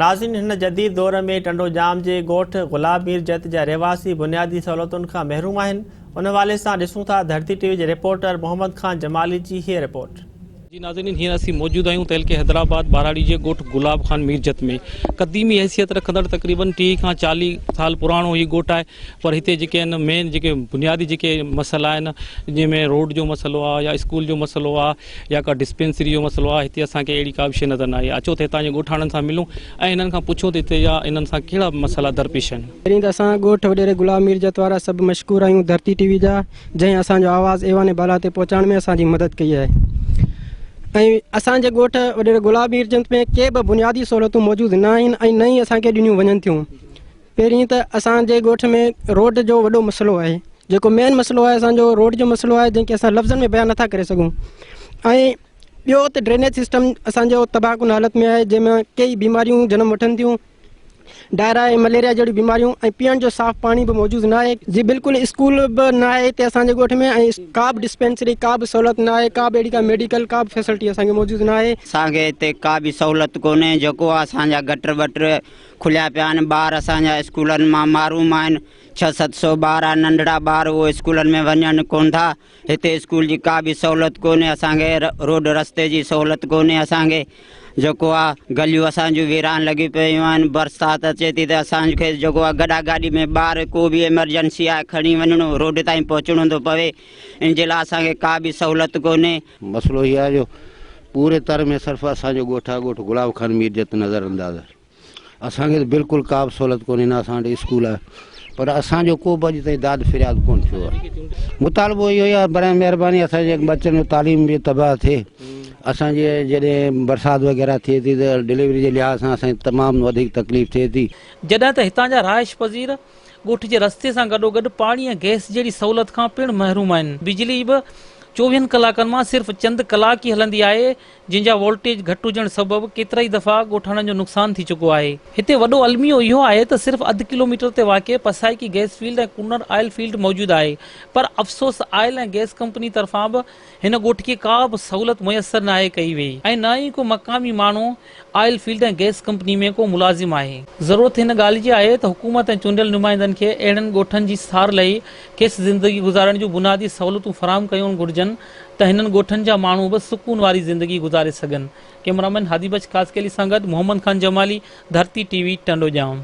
ناظرين هن جديد دور ۾ ٽنڊو ڄام جي ڳوٺ گلاب مير جت جا رهواسي بنيادي سهولتن کان محروم آهن ان حوالي سان ڏسون ٿا ڌرتي ٽي وي جي رپورٽر محمد خان جمالي جي هيء رپورٽ. جي ناظرين هينئر اسين موجود آهيون تعلقي حيدرآباد ٻهراڙي جي ڳوٺ گلاب خان ميرجت ۾ قديمي حيثيت رکندڙ تقريبن 30 کان 40 سال پراڻو هي ڳوٺ آهي پر هتي جيڪي آهن مين جيڪي بنيادي جيڪي مسئلا آهن جنهن ۾ روڊ جو مسئلو آهي يا اسڪول جو مسئلو آهي يا ڪا ڊسپينسري جو مسئلو آهي هتي اسان کي اهڙي ڪا به شيء نظر نه آئي آهي اچو ته هتان جي ڳوٺاڻن سان ملون ۽ هنن کان پڇون ته هتي جا انهن سان ڪهڙا مسئلا درپيش آهن. پهرين ته اسان ڳوٺ وڏيري گلاب ميرجت وارا سڀ مشڪور آهيون ڌرتي ٽي وي جا جنهن اسان جو آواز ايوان بالا تي پهچائڻ ۾ اسان جي مدد ڪئي آهي ۽ اسان جي ڳوٺ وڏيري گلاب ميرجت ۾ ڪي به بنيادي سهولتون موجود نه آهن ۽ نه ئي اسان کي ڏنيون وڃن ٿيون پهرين ته اسان جي ڳوٺ ۾ روڊ جو وڏو مسئلو آهي جيڪو مين مسئلو آهي اسان جو روڊ جو مسئلو آهي جنهن کي اسان لفظن ۾ بيان نٿا ڪري سگهون ۽ ٻيو ته ڊرينيج سسٽم اسان جو تباهه ڪن حالت ۾ آهي جنهن مان ڪيئي بيماريون جنم وٺن ٿيون ڊائرا ۽ مليريا جهڙيون بيماريون ۽ پيئڻ جو صاف پاڻي به موجود نه آهي. جي بلڪل اسڪول به نه آهي هتي اسان جي ڳوٺ ۾ ۽ ڪا به ڊسپينسري ڪا به سهولت نه آهي ڪا به اهڙي ڪا ميڊيڪل ڪا به فيسلٽي اسان کي موجود نه آهي. اسان کي هتي ڪا به سهولت ڪونهي جيڪو اسان جا گٽر وٽر کليا پيا آهن ٻار اسان جا اسڪولن مان محروم آهن ڇهه ست سو ٻار آهن ننڍڙا ٻار اهي اسڪولن ۾ وڃن ڪونه ٿا هتي اسڪول جي ڪا به سهولت ڪونهي اسان کي روڊ رستي جي سهولت ڪونهي اسان کي جيڪو آ گليون اسان جون ويران لڳيون پيون آهن برسات اچي ٿي ته اسان کي جيڪو آ گڏا گاڏي ۾ ٻار ڪو به ايمرجنسي آهي کڻي وڃڻو روڊ تائين پهچڻو ٿو پوي ان جي لاء اسان کي ڪا به سهولت ڪونهي. مسئلو هي آهي جو پوري تر ۾ صرف اسان جو ڳوٺ آهي ڳوٺ گلاب خان ميرجت نظر انداز آهي. اسان کي ته بلڪل ڪا به سهولت ڪونهي نه اسان وٽ اسڪول آهي پر اسان جو ڪو به اڄ تائين داد فرياد ڪونه ٿيو آهي مطالبو اهو ئي آهي برائي مهرباني اسان جي ٻچن جو تعليم به تباهه ٿئي اسان جي جڏهن برسات وغيره ٿئي ٿي ته ڊليوري جي لحاظ سان اسان کي تمام وڌيڪ تڪليف ٿئي ٿي. جڏهن ته هتان جا رهائش پذير ڳوٺ جي رستي سان گڏوگڏ پاڻي ۽ گئس جهڙي سهولت کان پڻ محروم آهن. بجلي به چوويهن ڪلاڪن مان صرف چند ڪلاڪ ئي هلندي آهي جنهن جا وولٽيج گهٽ هجڻ سبب ڪيترائي دفعا ڳوٺاڻن جو نقصان ٿي چڪو آهي. هتي وڏو الميو اهو آهي ته صرف اڌ ڪلوميٽر تي واقع Pasayaki gas field ۽ Kunar oil field موجود آهي پر افسوس آئل ۽ گئس ڪمپني طرفان به هن ڳوٺ کي ڪا به سهولت ميسر ناهي ڪئي وئي ۽ نه ئي ڪو مقامي ماڻهو آئل فيلڊ ۽ گئس ڪمپني ۾ ڪو ملازم آهي. ضرورت هن ڳالهه جي آهي ته حڪومت ۽ چونڊيل نمائندن کي اهڙن ڳوٺن جي سار لهي کيس زندگي گذارڻ جون بنيادي سهولتون فراهم ڪيون گهرجن ته هنن ڳوٺن جا ماڻهو به سڪون واري زندگي گذاري سگهن. ڪئميرامين هادي بخش خاصخيلي سان گڏ محمد خان جمالي، ڌرتي ٽي وي، ٽنڊوڄام.